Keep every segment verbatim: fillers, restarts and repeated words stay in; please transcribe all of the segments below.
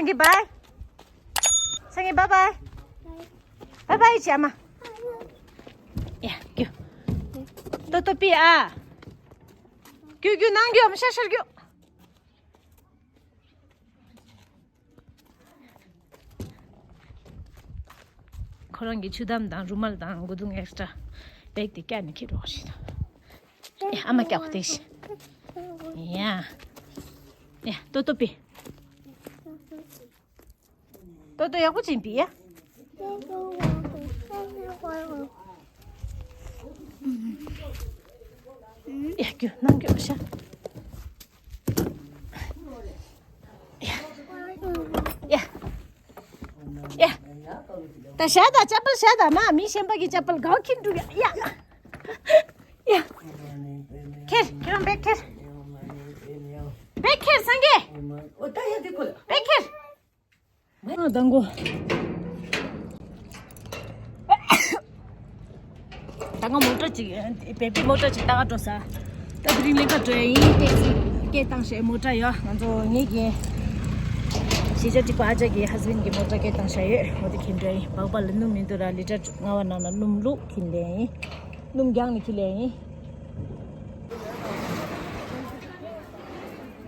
སངས་རྒྱས་བཱའི། སངས་རྒྱས་བཱའི་བཱའི། བཱའི་བཱའི་བྱས་མ། ཡ་རྒྱུ། ཏོ་ཏོ་པི་ཨ། རྒྱུ་རྒྱུ་ནང་རྒྱུ་ཨམ་ཤ་ཤར་རྒྱུ། ཁོ་རང་གི་ཆུ་དམ་དང་རུ་མལ་དང་མགོ་རྡུང་ཨེག་སི་ཊ་ར་བེག་དེ་བཀྱག་ནས་ཁྱེར་རོགས་ཞེས་དང་། ཨེ་ཨ་མ་བཀྱག་དེ་ཞིག་ཡ། ཡ་ཏོ་ཏོ་པི། ཏོ་ཏོ་ཡག་པོ་ཅིག་པི་ཡ། ཡ་རྒྱུ་ནང་རྒྱུ་ཤ། ཡ། ཡ། ད་བཞག་དང་ཅ་པལ་བཞག་དང་མ་མི་གཞན་པ་གི་ཅ་པལ་གའོ་ཁྱིམ་འགྲུག་ཡ་ཡ། ཡ། ཁྱེར་ཁྱེར་བེག་ཁྱེར། བེག་ཁྱེར་སངས་རྒྱས། བེག་ཁྱེར། ཨ་དང་གོ། ད་ང་མོ་ཊ་ཅིག་བེ་པི་མོ་ཊ་ཅིག་ལྟ་ག་འགྲོ་ས། ད་དེ་རིང་ལེན་ག་འགྲོ་ཡ་ཡིན། ཏེག་སི་སྐད་བཏང་ཤག་མོ་ཊ་ཡོད། ང་ཚོ་ངེད་ཀྱི་གཞིས་ཆགས་གཅིག་པ་ཨ་ཅག་གི་ཧས་བྷེན་གྱི་མོ་ཊ་སྐད་བཏང་ཤག་ཡོད། འོ་དེ་ཁྱེར་འགྲོ་ཡ་ཡིན། སྦག་སྦག་ལ་སྣུམ་མི་འདུག་ར། ལི་ཊར་ལྔ་བ་ནང་ན་སྣུམ་བླུགས་ཁྱེར་ལེན་ཡིན། སྣུམ་རྒྱག་ནས་ཁྱེར་ལེན་ཡིན།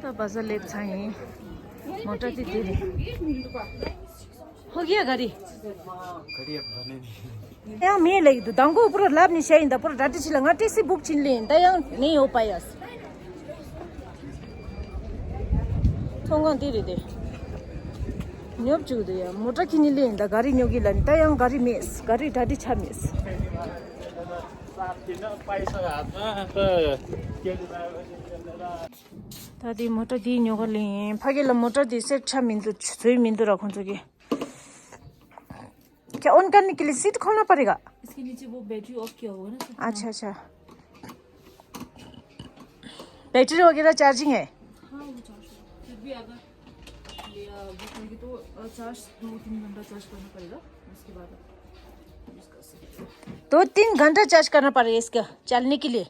ད་བ་ཟ་སླེབས་ཚར་ཡིན། མོ་ཊ་དེ་དེ་རེད། ཧོ་གི་ཡ་ག་རེ། ཡང་མེད་ལེགས་འདུག་དང་པོ་པུ་རོ་ལབ་ནས་བཤད་ཡིན་ད། པུ་རོ་ད་ལྟ་ཕྱི་ལ་ང་ཏེ་སི་བུག་ཕྱིན་ལེན་ད་ཡང་ནས་ཡོད་པ་ཡ། ཚོང་ཁང་དེ་རེད་དེ། ཉོབ་བཅུག་འདུག་ཡ། མོ་ཊ་ཁྱེར་ནས་ལེན་ད་ག་རེ་ཉོ་གི་ལ་ནི་ད་ཡང་ག་རེ་མེད། ག་རེ་ད་ལྟ་ཆ་མེད། ད་དེ་མོ་ཊ་དེ་ཉོ་ག་ལེན་ཡིན། ཕ་གི་ལ་མོ་ཊ་དེ་སེར་ཆ་མི་འདུག་བཟོས་མི་འདུག་ར་ཁོང་ཚོ་གི། क्या ऑन करने के लिए सीट खोलना पड़ेगा? इसके नीचे वो बैटरी ऑफ किया हुआ है ना, तो अच्छा, हाँ। अच्छा। बैटरी वगैरह चार्जिंग है? हाँ, वो चार्ज है। फिर भी अगर ये, अ, वो करेंगे तो, अ, चार्ज दो तीन घंटा चार्ज करना पड़ेगा, उसके बाद आप यूज़ कर सकते हो। दो तीन घंटा चार्ज करना पड़ेगा इसका चलने के लिए?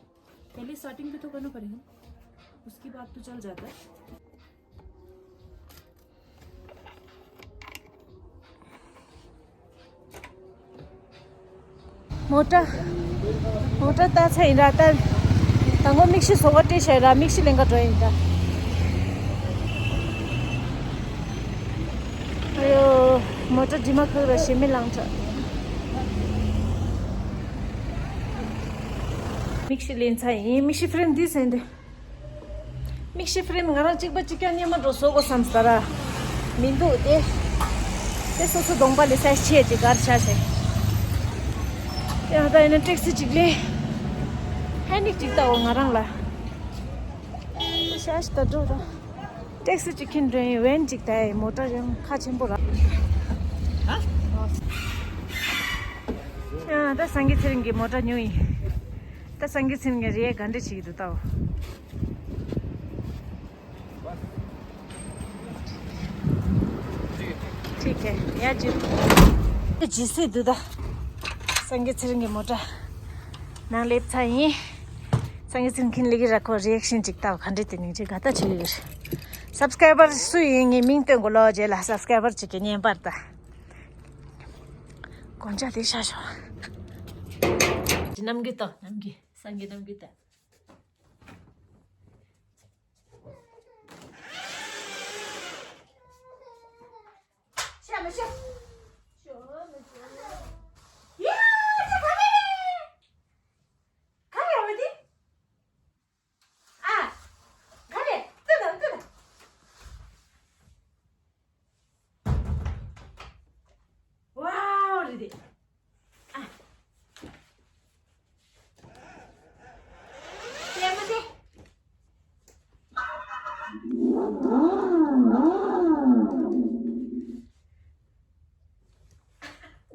पहले स्टार्टिंग पे तो करना पड़ेगा, उसके बाद तो चल जाता है। མོ་ཊ། མོ་ཊ་ལྟ་ཚར་ཡིན་ར། ད་ད་ངོ་མིག་ཤེལ་བཟོ་ག་སྤྲད་བཞག་ར། མིག་ཤེལ་ལེན་ག་འགྲོ་ཡིན་ད། ཨ་ཡོ། མོ་ཊ་དྲི་མ་ཁུག་ར་ཞེ་མེད་ལངས་ཚར། མིག་ཤེལ་ལེན་ཚར་ཡིན། མིག་ཤེལ་ཕྲེམ་འདི་ཟེར་འདི། མིག་ཤེལ་ཕྲེམ་ང་རང་གཅིག་པ་གཅིག་རྐྱང་སྙེ་མ་འགྲོ་བཟོ་དགོས་བསམ་ས་ར། མི་འདུག་སྟེ། དེ་སོ་སོ་གདོང་པ་ལས་སའི་ཆེ་ཅིག་གར་ཆ་ཟེར། ཡང་ད་ཡིན་ན་ཊེག་སི་ཅིག་ལས། ཧེ་ནིག་ཅིག་ལྟ་འོ་ང་རང་ལ། ཤ་ཤ་ད་འགྲོ་ད། ཊེག་སི་ཅིག་ཁྱིན་འགྲོ་ཡིན། ཝེན་ཅིག་ད་ཡིན། མོ་ཊ་ཡང་ཁ་ཆེན་པོ་ར། ཡང་ད་སངས་རྒྱས་ཚེ་རིང་གི་མོ་ཊ་ཉོ་ཡིན། ད་སངས་རྒྱས་ཚེ་རིང་གི་རེད་ག་འདྲ་བྱེད་ཀྱི་འདུག་ལྟ་འོ། ठीक है, या जी। ཇི་སྲིད་དུ་ད། སངས་རྒྱས་ཚེ་རིང་གི་མོ་ཊ་ནང་སླེབས་ཚར་ཡིན། སངས་རྒྱས་ཚེ་རིང་ཁྱིན་ལེགས་ར་ཁོ་རི་ཨེག་ཤན་ཅིག་ལྟ་ག་འདྲ་དེ་ནིང་ཅིག་ག་ད་བྱེད་ཡོད། སབ་སི་ཀ་རའི་བར་སུ་ཡིན་ངའི་མིང་སྟོན་དགོས་ལོ་རྗེས་ལ་སབ་སི་ཀ་རའི་བར་ཅིག་གི་བརྙན་པར་ད། དགོན་ཆ་དེ་ཤ་ཤོག་ནམ་རྒྱུན་ད་ནམ་རྒྱུན་སངས་རྒྱས་ནམ་རྒྱུན་ད།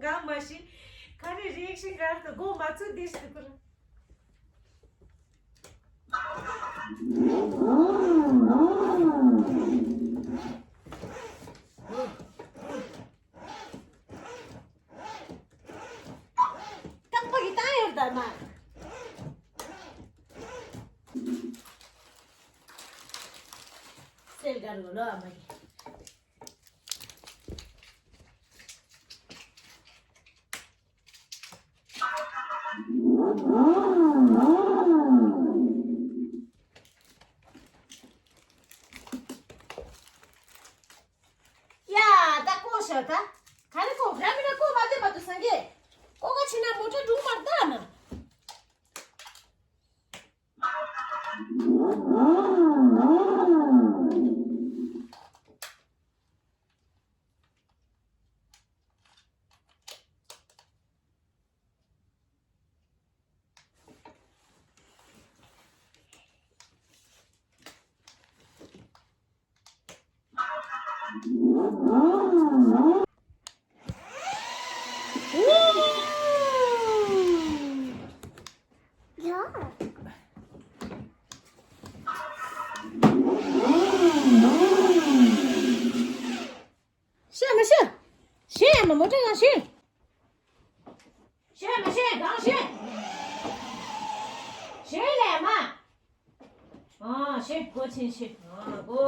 གང་མ་ཤི། ག་རེ་རེག་ཤི་གར་དུ་སྒོ་མ་ཚུགས་དེ་ཤི་ཁུར། རྐང་པ་གི་བཏང་ཡོད་ད་མ། སེལ་གར་གོ་ལོ་ཨ་མ་གི། ད་ག་རེ་ཀོ་ར་མི་ན་ཀོ་མ་དེ་མ་དུ་སང་གེ། ཀོ་ཀ་ཆི་ན་མོ་ཊ་འགྲུག་མར་ད་ན། ཤེས་མ་ཤེས། ཤེས་ཡ་མ་མོ་ཊ་གང་ཤེས། ཤེས་མ་ཤེས་གང་ཤེས། ཤེས་ལས་མ། ཨ་ཤེས་གོ་ཆེན་ཤེས་ཨ་གོ།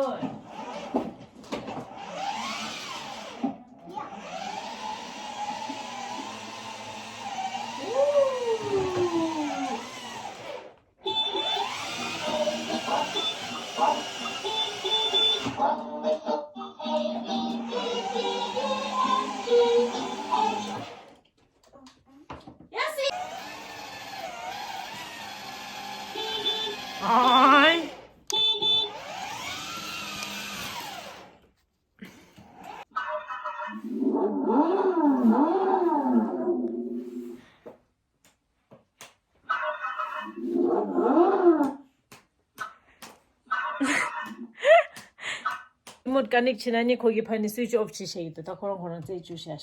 མོ་ཀ་ནེག་བྱེད་ན་ནི་ཁོ་གི་ཕ་ནི་སུའིཆ་ཨོཕ་བྱེད་བྱེད་ཀྱི་འདུག་ད་ཁོ་རང་ཁོ་རང་རྩེད་བཅུག་བྱ་ཤི།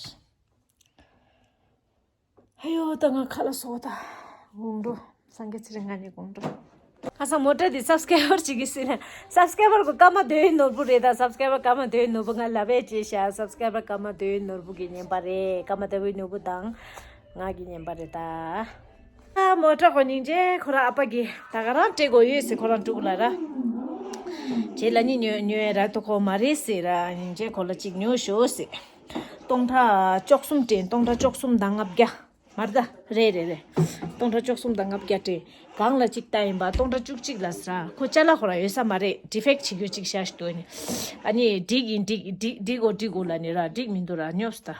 ཧ་ཡོ་ད་ང་ཁ་ལ་སོ་ད། དགོང་དྲོ། སངས་རྒྱས་ཚེ་རིང་ང་ནི་དགོང་དྲོ། ཁ་སང་མོ་ཊ་འདི་སབ་སི་ཀེ་རའི་བར་ཅིག་གིས་ཟིན་ན། སབ་སི་ཀེ་རའི་བར་གོ་སྐར་མ་བདུན་ནོར་བུ་རེད་ད། སབ་སི་ཀེ་རའི་བར་སྐར་མ་བདུན་ནོར་བུ་ང་ལབ་པས་ཅེས་བྱ། སབ་སི་ཀེ་རའི་བར་སྐར་མ་བདུན་ནོར་བུ་གི་བརྙན་པར་རེད། སྐར་མ་ལྟ་བུའི་ནོར་བུ་དང་། ང་གི་བརྙན་པར་རེད་ད། ཨ་མོ་ཊ་གོ་སྙིང་རྗེ་ཁོ་རང་ཨ་ཕ་གི་ད་ག་རང་སྤྲད་དགོས་ཡོད་ཟེར་ཁོ་རང་ཕྲུ་གུ་ལ་ར། རྗེས་ལ་ནི་ཉོ་ཉོ་ཡ་ར་ཏོ་ཁོ་མ་རེད་ཟེར་ར་སྙིང་རྗེ་ཁོ་ལ་གཅིག་ཉོ་ཤོག་ཟེར། སྟོང་ཕྲག་བཅུ་གསུམ་སྤྲད། སྟོང་ཕྲག་བཅུ་གསུམ་དང་ལྔ་བརྒྱ། མར་ད། རེད་རེད་རེད། སྟོང་ཕྲག་བཅུ་གསུམ་དང་ལྔ་བརྒྱ་སྤྲད། གང་ལ་གཅིག་ལྟ་ཡིན་པ་སྟོང་ཕྲག་བཅུ་གཅིག་ལ་ཟ། ཁོ་ཅ་ལག་ཁོ་རང་ཡོད་ས་མ་རེད། ཌི་ཕེག་བྱེད་རྒྱུ་གཅིག་བཞག་ཞིག་འདུག་ནི། ཨ་ནི་འགྲིག་ཡིན་འགྲིག་འགྲིག་འགྲིག་གོ་འགྲིག་གོ་ལ་ནི་ར་འགྲིག་མི་འདུག་ར་ཉོབ་སྟ།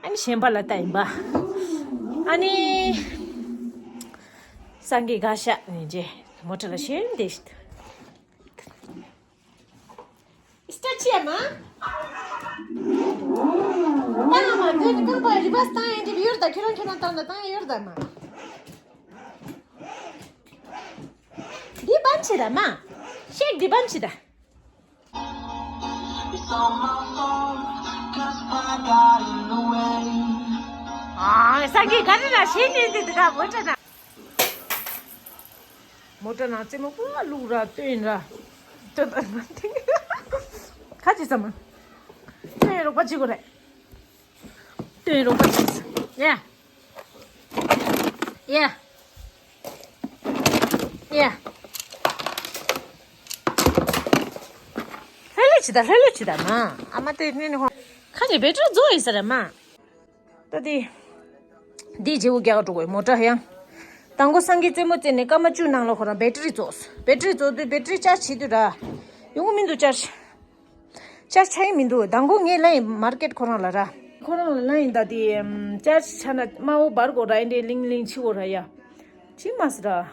ཨ་ནི་གཞན་པ་ལ་ལྟ་ཡིན་པ། ཨ་ནི། སངས་རྒྱས་དགའ་ཤ་ནི་རྗེ་མོ་ཊ་ལ་ཞེན་བསྡད་ཤིག་སྟ་ཅི་ཡ་མ། ཏང་མ་དེ་ནི་རྐང་པ་རི་བ་སི་ཏང་ཡིན་འགྲིག་ཡོད་ད། ཁྱོད་རང་ཁྱོད་རང་ཏང་ད་ཏང་ཡོད་ད་མ། འདི་བམ་ཆི་ད་མ། ཤེག་འདི་བམ་ཆི་ད། ཨ་ས་གི་ག་རེ་ལ་ཤེས་ཉན་དེ་དེ་ག་མོ་ཊ་ན། མོ་ཊ་ན་རྩེད་མོ་པོ་བླུག་ར་སྟོན་ར། སྟོན་ར་ཁ་ཅིག་ཙམ་མ། སྟོན་རོགས་པ་ཅིག་གོ་རེད། སྟོན་རོགས་པ་ཅིག་ཡ། ཡ། ཡ། ལྷོད་ལྷོད་བྱེད་ད། ལྷོད་ལྷོད་བྱེད་ད་མ། ཨ་མ་དེ་ནི་ནི་ཧོ། ཁ་ནས་བེ་ཊི་རི་རྫོགས་ཡིན་ས་རེད་མ། ད་དེ། འདི་བརྗེ་བོ་རྒྱག་འགྲོ་དགོས་མོ་ཊ་ཡང་། དང་པོ་སངས་རྒྱས་རྩེད་མོ་རྩེ་ནས་སྐར་མ་བཅུ་ནང་ལ་ཁོ་རང་བེ་ཊི་རི་རྫོགས། བེ་ཊི་རི་རྫོགས་དུས་བེ་ཊི་རི་ཅར་ཇི་བྱེད་དུས་ར། ཡོང་གི་མི་འདུག་ཅར་ཇི། ཅར་ཇི་ཆགས་ཡི་མི་འདུག་དང་པོ་ངས་ལབ་ཡིན་མར་ཀེ་ཊི་ཁོ་རང་ལ་ར། ཁོ་རང་ལ་ལབ་ཡིན་ད་དེ། ཅར་ཇི་ཆགས་ན་དམའ་བོ་འབར་དགོས་ར་ཨེ་འདྲས་ལིང་ལིང་ཆི་དགོས་ར་ཡ། ཅི་མ་སི་ར།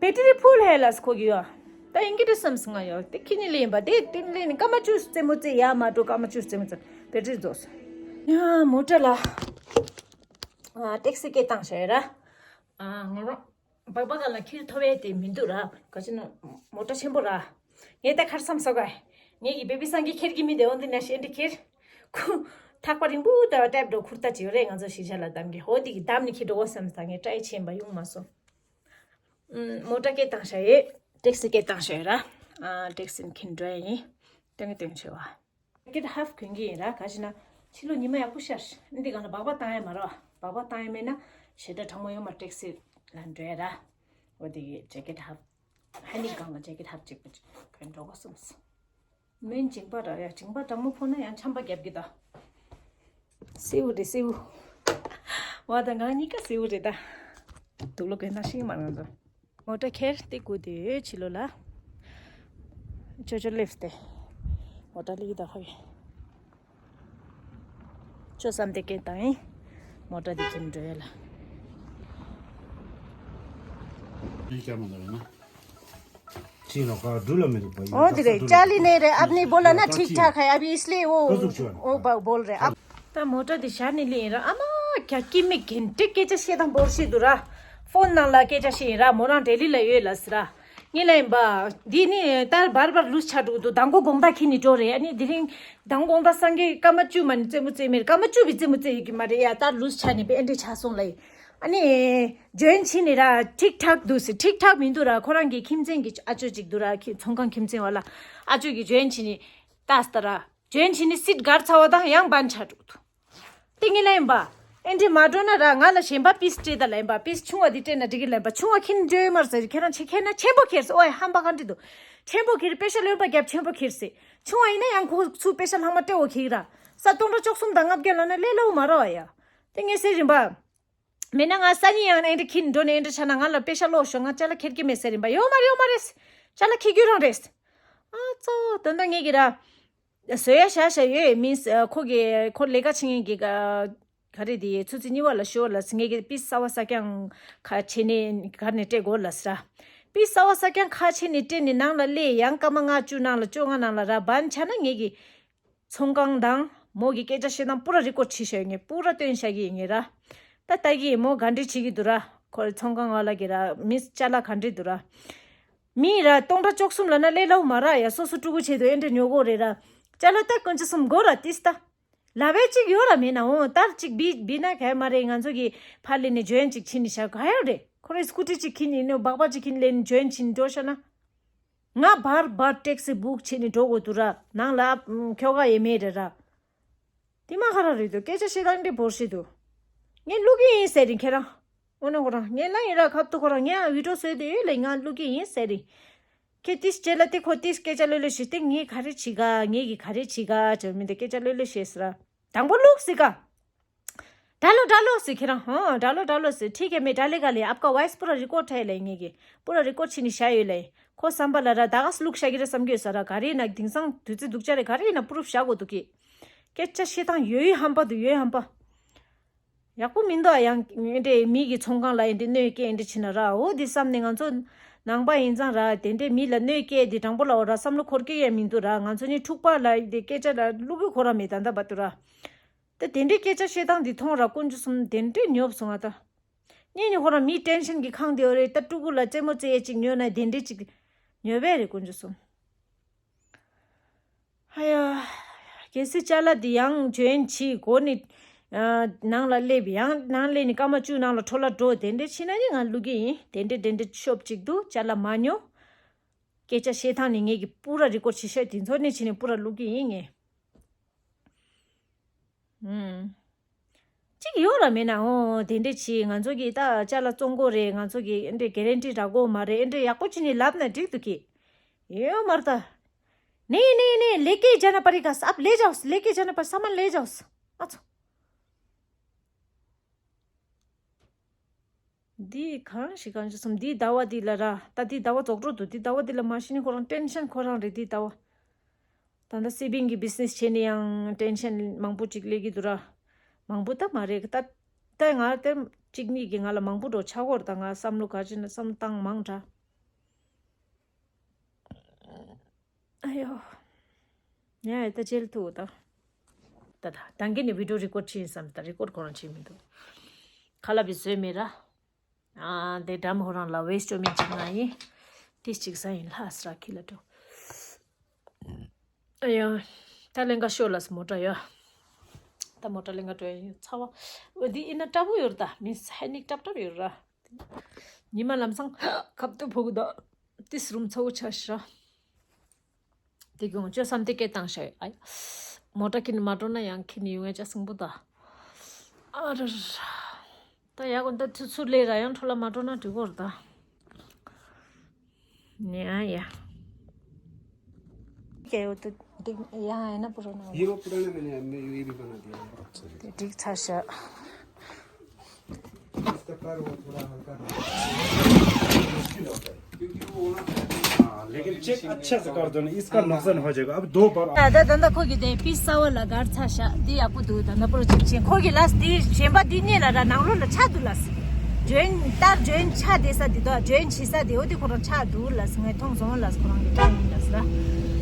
བེ་ཊི་རི་ཕུལ་ཧེ་ལ་སི་ཁོ་གི་ཡ། ད་ཡིན་གི་རེད་བསམ་སི་ང་ཡ་དེ་ཁྱི་ནི་ལེན་པ་དེ་དེ་ལེན་ནི་སྐར་མ་བཅུ་རྩེད་མོ་རྩེ་ཡ་མ་འགྲོ་སྐར་མ་བཅུ་རྩེད་མོ་རྩེ་བེ་ཊི་རི་རྫོགས། ཡ་མོ་ཊ་ལ། ཨ་ཊེག་སི་སྐད་བཏང་བྱས་ར། ཨ་ང་རང་སྦག་སྦག་ག་ལ་འཁྱེར་ཐུབ་ཡས་དེ་མི་འདུག་ར། ག་ཅི་ན་མོ་ཊ་ཆེན་པོ་ར། ངས་ད་ཁར་བསམ་སོ་ག་ངས་ཀྱི་བེ་བི་སང་གི་འཁྱེར་གི་མི་དེ་འོན་ཏེ་ན་ཤེས་འདི་འཁྱེར། ཁུ། ཐག་པ་རིང་པོ་ད་ལྟ་འགྲོ་ཁུར་ད་ཅི་ཡོད་རེད། ང་ཚོ་ཤི་ཤ་ལ་གདམ་གི་ཧོ་དེ་གི་གདམ་ནི་འཁྱེར་འགྲོ་བ་བསམ་ད་ངས་ཏྲའི་ཆེན་པ་ཡོང་མ་སོང་། ཨུམ། མོ་ཊ་སྐད་བཏང་ཤ་ཡེ། ཊེག་སི་སྐད་བཏང་ཤ་ཡེ་ར། ཨ་ཊེག་སི་འཁྱེར་འགྲོ་ཡ་ཡིན། སྟོན་གི་སྟོན་ཆེ་བ། ཇེ་ཀེ་ཊི་ཧབ་གོན་གི་ཡིན་ར། ག་ཅི་ན་ཕྱི་ལོགས་ཉི་མ་ཡག་པོ་ཤར། འདི་གང་ལ་སྦག་སྦག་བཏང་ཡ་མ་རེད་བ། སྦག་སྦག་བཏང་ཡ་མེད་ན་ཞེ་དྲག་གྲང་མོ་ཡོད་མ། ཊེག་སི་ལ་འགྲོ་ཡ་ར། འོ་དེ་གི་ཇེ་ཀེ་ཊི་ཧབ། ཧ་ནི་གང་ལ་ཇེ་ཀེ་ཊི་ཧབ་ཅིག་པ་ཅིག་གོན་འགྲོ་གོ་སོང་སོང་། མོན་ཇིང་པ་ར་ཡ་ཇིང་པ་གྲང་མོ་ཕོག་ན་ཡང་ཆམ་པ་རྒྱབ་གི་ད། སེའུ་རེད་སེའུ། བ་དང་ང་གཉིས་ཀ་སེའུ་རེད་ད། དུག་ལོག་གོན་ན་ཤིང་མ་ང་ཚོ། མོ་ཊ་ཁྱེར་ཏེ་སྒུག་དེ་ཕྱི་ལོགས་ལ། ཅོ་ཅོ་སླེབས་ཏེ། མོ་ཊ་ལི་ད་ཧོ་ཡེ། ཅོ་བསམ་དེ་སྐད་བཏང་ཡིན། མོ་ཊ་དེ་ཁྱིམ་འགྲོ་ཡ་ལ། ཡིག་ཆ་མ་ལ་ཡིན་ན། ཁྱི་ལོ་ཁ་འགྲུལ་ལ་མི་འདུག་པ་ཡིན། འོ་དེ་རེད། ཅཱ་ལི་ནས་རེད། ཨབ་ནི་བོ་ལ་ན་ཁྲིག་ཁྲག་ཧ་ཡ་བི་ཨིས་ལི་འོ་འོ་བ་བོལ་རེད་ཨབ། ད་མོ་ཊ་དེ་བཞག་ནས་ལེན་ར། ཨ་མ་རྒྱ་སྐྱེ་མི་གན་ཏྲེ་སྐད་ཆ་བཤད་དང་འབོར་ཤི་འདུག་ར། ཕོན་ནང་ལ་སྐད་ཆ་བཤད་ཡིན་ར། མོ་རང་ལྡི་ལི་ལ་ཡོད་ལ་ཟེར་ར། ངས་ལ་ཡིན་པ། འདི་ནི་ད་བར་བར་ལུས་ཆགས་འགྲོ་གི་འདུག་མདང་དགོང་དགོང་དག་ཁྱི་ནི་འགྲོ་རེད། ཨ་ནི་དེ་རིང་མདང་དགོང་དག་སང་གི་སྐར་མ་བཅུ་མ་ནི་རྩེད་མོ་རྩེད་མེད་རེད། སྐར་མ་བཅུ་བི་རྩེད་མོ་རྩེད་ཡོད་ཀྱི་མ་རེད་ཡ། ད་ལུས་ཆགས་ནི་བི་ཨེ་འདྲས་ཆགས་སོང་ལ་ཡིན། ཨ་ནི་ཇོ་ཡན་ཕྱིན་ནི་ར་ཁྲིག་ཁྲག་འདུག་ཟེར། ཁྲིག་ཁྲག་མི་འདུག་ར། ཁོ་རང་གི་ཁྱིམ་མཚེས་ཀྱི་ཨ་ཅོ་ཅིག་འདུག་ར། ཁྱི་ཚོང་ཁང་ཁྱིམ་མཚེས་བ་ལ་ཨ་ཅོ་གི་ཇོ་ཡན་ཕྱིན་ནི་ལྟ་སྟ་ར། ཇོ་ཡན་ཕྱིན་ནི་སིད་གར་ཚ་བ་དང་ཡང་བན་ཆ་འགྲོ་འདུག་དེ་ངས་ལ་ཡིན་པ། ཨེ་འདྲས་མ་འགྲོ་ན་ར་ང་ལ་གཞན་པ་པིས་སྤྲད་ད་ལ་ཡིན་པ། པིས་ཆུང་བ་དེ་སྤྲད་ན་འགྲིག་གི་ལ་ཡིན་པ། ཆུང་བ་ཁྱི་ནི་འགྲོ་ཡོད་མ་རེད་ཟེར། ཁྱེད་རང་ཆེ་ཁྱེད་ན་ཆེན་པོ་ཁྱེར་ཟེར། ཨོ་ཡ་ཧམ་པ་ག་འདྲི་འདུག་ཆེན་པོ་ཁྱེར་པེ་ཤ་ལོན་པ་རྒྱབ་ཆེན་པོ་ཁྱེར་ཟེར། ཆུང་བ་ཡིན་ན་ཡང་ཁོ་ཚུར་པེ་ཤ་ལྷག་མ་སྤྲད་འོ་ཁྱེར་ར། ས་སྟོང་ཕྲག་བཅུ་གསུམ་དང་ལྔ་བརྒྱ་ལ་ན་ལས་སླ་བོ་མ་རེད་བ་ཡ། དེ་ངས་ཟེར་ཡིན་པ། མེད་ན་ང་སང་ཉིན་ཡང་ཨེ་འདྲ་ཁྱི་འགྲོ་ནས་ཨེ་འདྲ་ཆགས་ན་ང་ལ་པེ་ཤ་ལོག་ཤོག་ང་ཅ་ལག་ཁྱེར་གྱི་མེད་ཟེར་ཡིན་པ། ཡོད་མ་རེད་ཡོད་མ་རེད། ཅ་ལག་ཁྱེར་རྒྱུ་རང་རེད། ཨ་ཙོ་དོན་དག་ངེད་ཀྱི་ར། བཟོ་ཡ་བྱ་བྱ་ཡོད་མིན། ཁོ་གི་ཁོ་ལས་ཀ་བྱེད་མཁན་གྱི་ག་རེ་དེ་ཚོད་ཚོད་གཉིས་པ་ལ་ཤོར་ལ་ངེད་ཀྱི་པིས་གསར་བ་གསར་རྐྱང་ཁ་ཕྱེ་ནས་གར་ནས་སྤྲད་དགོས་ལ་ཟེར། པིས་གསར་བ་གསར་རྐྱང་ཁ་ཕྱེ་ནས་སྤྲད་ནས་ནང་ལ་སླེབས་ཡང་སྐར་མ་ལྔ་བཅུ་ནང་ལ་བཅོ་ལྔ་ནང་ལ་ར་བན་ཆ་ན་ངེད་ཀྱི་ཚོང་ཁང་དང་མོ་གི་སྐད་ཆ་བཤད་སྟངས་པུ་ར་རི་ཀོཌ་བྱས་བཞག་ཡོད་ངས། པུ་ར་སྟོན་བཞག་གི་ཡོད་ངས་ར། ད་ལྟ་གི་མོ་ག་འདྲི་བྱེད་ཀྱི་འདུག་ར། ཁོ་ཚོང་ཁང་བ་ལ་གི་ར་མི་ཅ་ལག་ག་འདྲི་འདུག་ར། མི་ར་སྟོང་ཕྲག་བཅུ་གསུམ་ལ་ན་ལས་སླ་བོ་མ་ར་ཡ། སོ་སོ་ཕྲུ་གུ་ཆེད་དུ་ཨེ་འདྲ་ཉོ་དགོས་རེད་ར། ཅ་ལག་ད་དཀོན་མཆོག་གསུམ་དགོས་ར་ཏིས་ད། ལ་བས་གཅིག་ཡོད་ར་མེད་ན་འོང་ལྟར་གཅིག་བི་བི་ན་ག་ཡ་མ་རེད། ང་ཚོ་གི་ཕ་ལི་ནས་ཇོ་ཡན་གཅིག་ཕྱིན་ནས་བཞག་ག་ཡ་རེད། ཁོ་རའི་སྐུ་ཊི་གཅིག་ཁྱེར་ནས་ནོ་སྦག་སྦག་གཅིག་ཁྱེར་ནས་ལེན་ཇོ་ཡན་ཕྱིན་འགྲོ་ཤ་ན། ང་བར་བར་ཊེག་སི་བུག་བྱས་ནས་འགྲོ་དགོས་འདུག་ར། ནང་ལ་ཨ་ཁྱོ་ག་ཡེ་མེད་རེད་ར། དེ་མ་ཁ་ར་རེད་འདུག་སྐད་ཆ་བཤད་སྟངས་འདི་བོར་ཤི་འདུག་ངས་བླུག་གི་ཡིན་ཟེར་རིང་ཁྱེད་རང་། འོ་ན་ཁོ་རང་ངས་ལ་ཡིན་ར་ཁབ་ཏུ་ཁོ་རང་ངས་ཨ་བི་ཌིའོ་བཟོས་དེ་ཡོད་ལ་ང་བླུག་གི་ཡིན་ཟེར་རིང་། ཁྱེད་ཏིས་རྗེས་ལ་དེ་ཁོ་ཏིས་སྐད་ཆ་ལོས་ལོས་བཤད་དེ་ངས་ག་རེ་བྱེད་ག་ངས་གི་ག་རེ་བྱེད་ག་བྱས་མི་འདི་སྐད་ཆ་ལོས་ལོས་བཤད་ཟེར་ར། དང་པོ་བླུག་ཟེར་ག་ད་ལོ་ད་ལོ་ཟེར་ཁྱེད་རང་ཧོ་ད་ལོ་ད་ལོ་ཟེར། ठीक है मैं डालेगा ले आपका वॉइस पूरा रिकॉर्ड है ले ངེད་ཀྱི་པུ་ར་རི་ཀོཌ་བྱས་ནས་བཞག་ཡོད་ལེ། ཁོ་བསམ་པ་ལ་ར་ད་ག་སེ་བླུག་བཞག་གི་རེད་བསམ་གྱི་ཡོད་ས་ར། ག་རེ་ཡིན་ན་དེང་སང་དུས་ཚོད་སྡུག་ཅག་རེད། ག་རེ་ཡིན་ན་པུ་རུབ་བཞག་དགོས་འདུག་གི་སྐད་ཆ་བཤད་སྟངས་ཡོད་ཡོད་ཧམ་པ་འདུག་ཡོད་ཡོད་ཧམ་པ། ཡག་པོ་མི་འདུག་ཨ། ཡང་ཨེ་འདྲས་མི་གི་ཚོང་ཁང་ལ་ཨེ་འདྲས་གནོད་སྐྱེལ་ཨེ་འདྲས་བྱེད་ན་ར། འོ་འདི་བསམ་ནས་ང་ཚོ་ནང་པ་ཡིན་ཙང་ར་དེ་འདྲས་མི་ལ་གནོད་སྐྱེལ་འདི་དྲང་པོ་ལ་འོ་ར་བསམ་བློ་འཁོར་གྱི་ཡང་མི་འདུག་ར། ང་ཚོ་ནི་འཁྲུག་པ་ལ་འདི་སྐད་ཆ་ལ་བླུག་གི་ཁོ་ར་མེད་ད་ལྟ་བར་དུ་ར། ད་དེ་འདྲའི་སྐད་ཆ་བཤད་སྟངས་འདི་མཐོང་ར་དཀོན་མཆོག་གསུམ་དེ་འདྲའི་ཉོབ་སོང་ང་ད། ངས་ནི་ཁོ་རང་མི་ཊེན་ཤན་གྱི་ཁང་དེ་ཡོད་རེད་ད། ཕྲུ་གུ་ལ་རྩེད་མོ་རྩེ་ཡས་ཅིག་ཉོས་ན་དེ་འདྲའི་ཅིག་ཉོ་བས་རེད་དཀོན་མཆོག་གསུམ། ཧ་ཡ། གལ་སྲིད་ཅ་ལག་འདི་ཡང་འཇོན་བྱེད་སྒོ་ནི། ནང་ལ་སླེབས་ཡང་ནང་སླེབས་ནི་སྐར་མ་བཅུ་ནང་ལ་འཕྲོ་བརླག་འགྲོ་དེ་འདྲའི་ཕྱིན་ན་ནི་ང་བླུག་གི་ཡིན། དེ་འདྲའི་དེ་འདྲའི་ཤོབ་ཅིག་འདུག་ཅ་ལག་མ་ཉོ། སྐད་ཆ་བཤད་སྟངས་ནི་ངེད་ཀྱི་པུ་ར་རི་ཀོཌ་བྱེད་ཤོད་དེ་ཚོ་ནི་བྱེད་ནི་པུ་ར་བླུག་གི་ཡིན་ངས། ཧུམ། གཅིག་ཡོད་ར་མེད་ན་འོ་དེ་འདྲས་བྱེད། ང་ཚོ་གིས་ད་ཅ་ལག་བཙོང་གོ་རེད། ང་ཚོ་གིས་ཨེ་འདྲས་གེ་རན་ཊི་རག་གོ་མ་རེད། ཨེ་འདྲས་ཡག་པོ་བྱེད་ནས་ལབ་ན་འགྲིག་འདུག་གི་ཡོད་མ་རེད་ད། नहीं नहीं नहीं लेके जाना पड़ेगा। आप ले जाओ लेके जाना पड़ सामान ले जाओ। ཨ་ཚོ། འདི་གང་ཞིག་གང་ཞིག་སོམ་འདི་ཟླ་བ་འདི་ལ་ར། ད་འདི་ཟླ་བ་རྫོགས་འགྲོ་འདུག་འདི་ཟླ་བ་འདི་ལ་མ་ཤི་ནི་ཁོ་རང་ཊེན་ཤན་ཁོ་རང་རེད་འདི་ཟླ་བ། ད་ལྟ་སི་བིང་གི་བི་ཛི་ནེ་སི་བྱས་ནས་ཡང་ཊེན་ཤན་མང་པོ་ཅིག་སླེབས་ཀྱི་འདུག་ར། མང་པོ་ད་མ་རེད་ད། ད་ང་དེ་གཅིག་གཉིས་ཀྱིས་ང་ལ་མང་པོ་འགྲོ་ཆགས་ཀྱི་ཡོད་རེད་ད། ང་བསམ་བློ་ག་ཅི་ན་བསམ་བློ་བཏང་མང་དྲགས། ཨ་ཡོ། ཡ་ཡ་ད་ཅེལ་ཐུག་ད། ད་ད་ད་གིན་ནས་བི་ཌིའོ་རི་ཀོཌ་བྱས་ཡིན་བསམ་ད་རི་ཀོཌ་ཁོ་རང་བྱས་མི་འདུག་ཁ་ལག་པའི་བཟོས་མེད་ར། ཨ་དེ་འགྲམ་ཁོ་རང་ལ་ཝེ་སི་ཊི་ཅོ་མིན་ཅིག་ང་ཡིན། ཏིས་ཅིག་ཟ་ཡིན་ལྷ་སྲ་ཁི་ལ་འགྲོ། ཨ་ཡ། ད་ལེན་ག་ཤོ་ལ་སི་མོ་ཊ་ཡོད། ད་མོ་ཊ་ལེན་ག་འགྲོ་ཡ་ཡོད་ཚ་བ། འོ་འདི་ཡིན་ན་སྐྲ་བོ་ཡོད་ར་ད་མི་ས་ཧེ་ནིག་སྐྲབ་སྐྲབ་ཡོད་ར། ཉི་མ་ལམ་སང་ཁབ་ཏུ་ཕོག་གི་འདུག་ཏིས་རུམ་ཚ་བོ་ཆ་ཤི་ར། དེ་གི་འོང་ཅོ་བསམ་དེ་སྐད་བཏང་ཤག་ཨ་ཡ། མོ་ཊ་ཁྱེར་ནས་མ་འགྲོ་ན་ཡང་ཁྱེར་ནས་ཡོང་ཡ་ཅ་སྲིང་པོ་ད། ཨ་ར་ར། ད་ཡ་གོ་ད་ཚུ་ཚུར་ལས་ར་ཡང་འཕྲོ་ལ་མ་འགྲོ་ན་འགྲིག་གོ་ར་ད། ནི་ཨ་ཡ། क्या हो तो देख यहाँ है ना पुराना वाला। ये वो पुराना मैंने ये भी बना दिया है। ठीक था सर। इसका पैर वो थोड़ा हल्का था। मुश्किल होता है क्योंकि वो ना। हाँ। लेकिन चेक अच्छा से कर दो ना, इसका नुकसान हो जाएगा। अब दो बार ད་ད་ད་ད་ཁོ་གི་དེ་པི་ས་བ་ལ་གར་ཚ་ཤ་འདི་ཡག་པོ་འདུག་ད་ད་པོ་རོ་ཅིག་ཆེན་ཁོ་གི་ལས་དེ་གཞན་པ་འདི་གཉིས་ལ་ར་ནང་ལོགས་ལ་ཆ་འདུག་ལས། ཇོན་ཏར་ཇོན་ཆ་དེ་ས་དེ་དོ་ཇོན་ཆི་ས་དེ་འོ་དེ་ཁོ་རང་ཆ་འདུག་ལས། ངས་མཐོང་སོང་ལས། ཁོ་རང་གི་ཐོང་ཡིན་ལས་ར།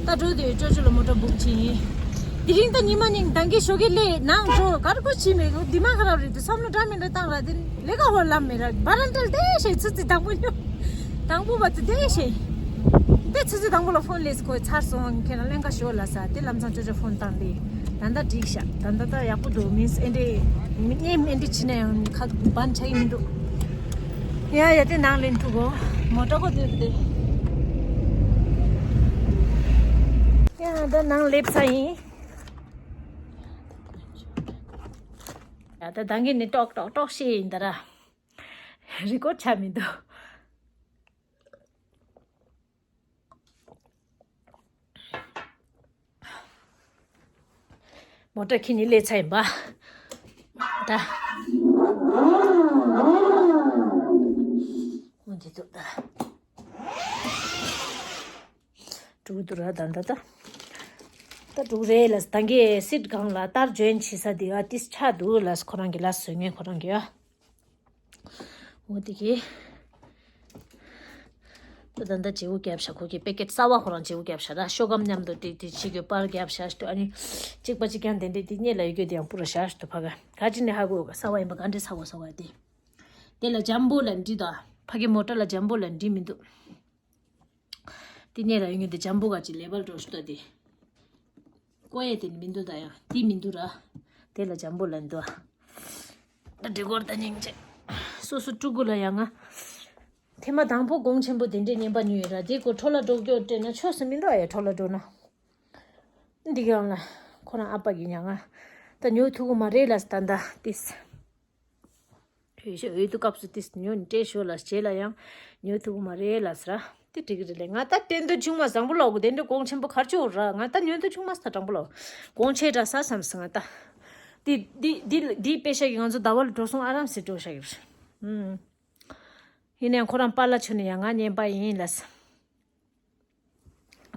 ད་འགྲོ་དེ་ཅོ་ཅོ་ལ་མོ་ཊ་བུག་ཆེན་ཡིན། དེ་རིང་ད་ཉི་མ་ནིང་དང་གི་ཞོགས་ཀས་ལས་ནང་འགྲོ་གར་ཁོ་ཆི་མེད་འདི་མ་ཁ་རབ་རེད་དེ་བསམ་བློ་འདྲ་མི་འདྲ་བཏང་ར་དེ་ལས་ཀ་ཧོར་ལམ་མེད་ར་བ་རན་ཏལ་དེ་ཤེས་ཚུ་ཚི་དང་པོ་ཉོ། དང་པོ་བ་ཚུ་དེ་ཤེས། དེ་ཚུ་ཚི་དང་པོ་ལ་ཕོན་ལས་ཁོས་ཚར་སོང་ཁྱེད་རང་ལེན་ཀ་ཞོག་ལ་ས་དེ་ལམ་སང་ཅོ་ཅོ་ཕོན་བཏང་དེ། ད་ལྟ་འགྲིག་ཤག་ད་ལྟ་ད་ཡག་པོ་འདུག་མིན་སི་ཨེ་འདྲེ་མི་གནས་མི་འདྲེ་ཕྱི་ན་ཡང་ཁ་བན་ཆ་གི་མི་འདུག་ཡ་ཡ་དེ་ནང་ལེན་ཐུག་གོ། མོ་ཊ་གོ་དེ་དེ། ཡ་ད་ནང་སླེབས་ས་ཡིན། ཡ་ད་ད་གིན་ནི་ཏོག་ཏོག་ཏོག་ཤེས་ཡིན་ད་ར། རི་ཀོར་ཆ་མི་འདུག་མོ་ཊ་ཁྱེར་ནས་སླེབས་ཚར་ཡིན་པ། ད། འོ་འདི་འདུག་ད། དྲུག་འདུག་ར་ད་ད་ད། ད་དྲུག་རེད་ལ་ད་གིན་སིཊ་སྒང་ལ་ཏར་ཇོན་བྱེད་ས་དེ་ཨ་ཏིས་ཆ་འདུག་ལ་ཁོ་རང་གི་ལ་བཟོས་ངེས་ཁོ་རང་གི་ཨ། འོ་དེ་གི། ད་ད་ལྟ་བརྗེ་པོ་བརྒྱབ་ཤག་ཁོ་གི་པེ་ཀེཊ་གསར་བ་ཁོ་རང་བརྗེ་པོ་བརྒྱབ་ཤག་ར་ཤོག་སྒམ་མཉམ་དུ་དེ་དེ་ཕྱི་གི་པར་བརྒྱབ་ཤག་ཨ་ནི། གཅིག་པ་གཅིག་རྐྱང་དེ་འདྲས་དེ་སྙེ་ལ་ཡོད་རྒྱུ་དེ་ཡང་པུ་ར་ཤག་ཏུ་ཕ་ག་ག་ཅི་ནས་ཧ་གོ་ག་གསར་བ་ཡིན་པ་ག་འདྲས་ཧ་གོ་སོང་བ་དེ། དེ་ལ་ཇམ་བོ་ལ་འདྲི་དང་ཕ་གི་མོ་ཊ་ལ་ཇམ་བོ་ལ་འདྲི་མི་འདུག་དེ་ནས་ར་ཡོང་ངེས་དེ་ཇམ་བོ་ག་ཅིག་ལེ་བལ་འགྲོ་ཤུ་ད་དེ། ཀོ་ཡེ་དེ་ནི་མི་འདུག་ད་ཡང་དེ་མི་འདུག་ར། དེ་ལ་ཇམ་བོ་ལ་འདུག་ད་འདྲི་གོར་ད་སྙིང་རྗེ། སོ་སོ་ཕྲུ་གུ་ལ་ཡང་ང་། ཐེངས་མ་དང་པོ་གོང་ཆེན་པོ་དེ་འདྲས་རྔན་པ་ཉོས་ཡོད་ར་དེ་གོ་འཕྲོ་ལ་འགྲོ་སྐྱོར་སྤྲད་ན་ཆོག་སུ་མི་འདུག་ཨ་ཡ་འཕྲོ་ལ་འགྲོ་ན། འདི་ག་ཡང་ལ། ཁོ་རང་ཨ་ཕ་གི་ཉང་ང་། ད་ཉོ་ཐུབ་གི་མ་རེད་ལ་ད་ད་ཏིས། ཡོད་ཤོ་ཡོད་དུ་སྐབས་སུ་ཏིས་ཉོ་ནི་སྤྲད་ཤོ་ལ་རྗེས་ལ་ཡང་ཉོ་ཐུབ་གི་མ་རེད་ལ་ཟེར་ར། དེ་འགྲིག་གི་རེད་ལེ་ང་ད་བསྟན་དོན་ཆུང་མ་བཟང་པོ་ལོག་གི་དེ་འདྲ་གོང་ཆེན་པོ་གར་ཆོག་ར་ང་ད་ཉོ་དོན་ཆུང་མ་ས་དྲང་པོ་ལོག་གོང་ཆེ་དྲ་ས་བསམ་སི་ང་ད། དེ་དེ་དེ་དེ་དཔེ་ཤ་གི་ང་ཚོ་ཟླ་བ་ལ་འགྲོ་སོང་ཨ་རམ་སེ་འགྲོ་ཤ་གི་རེད། ཡིན་ནའང་ཁོ་རང་པཱ་ལགས་ཆོ་ནས་ཡང་ང་རྔན་པ་ཡིན་ལབ་སོང་།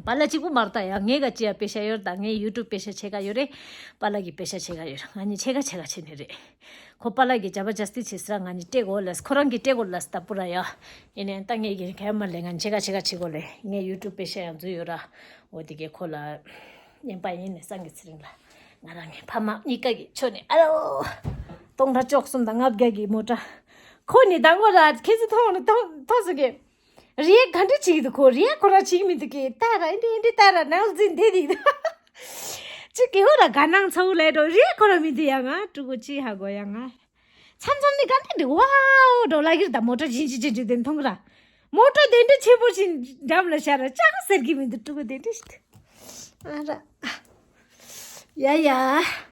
པཱ་ལགས་གཅིག་པུ་མ་རེད་ད་ཡང་ངས་ག་ཅི་ཡ་པེ་ཤ་ཡོད་ད། ངས་ཡུ་ཊུབ་པེ་ཤ་ཕྱེད་ཀ་ཡོད་རེད། པཱ་ལགས་ཀྱི་པེ་ཤ་ཕྱེད་ཀ་ཡོད་རེད། ང་གཉིས་ཕྱེད་ཀ་ཕྱེད་ཀ་བྱེད་ནི་རེད། ཁོ་པཱ་ལགས་ཀྱིས་ཇ་བ་ཇ་སྟི་བྱེད་ཟེར་ང་གཉིས་སྤྲད་དགོས་ལབ། ཁོ་རང་གིས་སྤྲད་དགོས་ལབ་ད་པུ་ར་ཡ། ཡིན་ནའང་ད་ངས་ཀྱི་ག་ཡ་མ་ལས་ང་གཉིས་ཕྱེད་ཀ་ཕྱེད་ཀ་བྱེད་དགོས་ལས། ངས་ཡུ་ཊུབ་པེ་ཤ་ཡང་འཛུལ་ཡོད་ར། འོ་དེ་གས་ཁོ་ལ་རྔན་པ་ཡིན་ནས་སང་གི་ཚེ་རིང་ལ་ང་རང་གི་ཕ་མ་གཉིས་ཀ་གི་ཆོ་ནས་ཨ་རོ། སྟོང་ཕྲག་བཅུ་གསུམ་དང་ལྔ་བརྒྱ་གི་མོ་ཊ། ཁོ་ནི་དང་པོ་ར་ཁྱེད་ཚོ་མཐོང་ནི་མཐོང་མཐོང་སོང་གི་རེད་ག་འདྲ་བྱེད་ཀྱི་འདུག་ཁོ་རེད་ཁོ་རང་བྱེད་ཀྱི་མི་འདུག་གི་ད་ར་འདི་འདི་ད་ར་ནང་འཛིན་བསྡད་འདུག་ཅི་གི་ཧོ་ར་ག་ནང་ཚ་བོ་ལས་འགྲོ་རེད་ཁོ་རང་མི་འདུག་ཡ་ང་ཕྲུ་གུ་ཅི་ཧ་གོ་ཡ་ང་། མཚམས་མཚམས་ནི་ག་འདྲ་འདུག་ཝའོ་འགྲོ་ལ་གིར་ད་མོ་ཊ་བཞིན་ཅི་ཅི་ཅི་དེ་མཐོང་གི་ར། མོ་ཊ་དེ་འདྲ་ཆེ་པོ་ཞིག་འགྲམ་ལ་ཤར་ར་ཅང་ཟེར་གི་མི་འདུག་ཕྲུ་གུ་དེ་འདྲ་ཞིག་འདུག་ཨ་ར། ཡ་ཡ།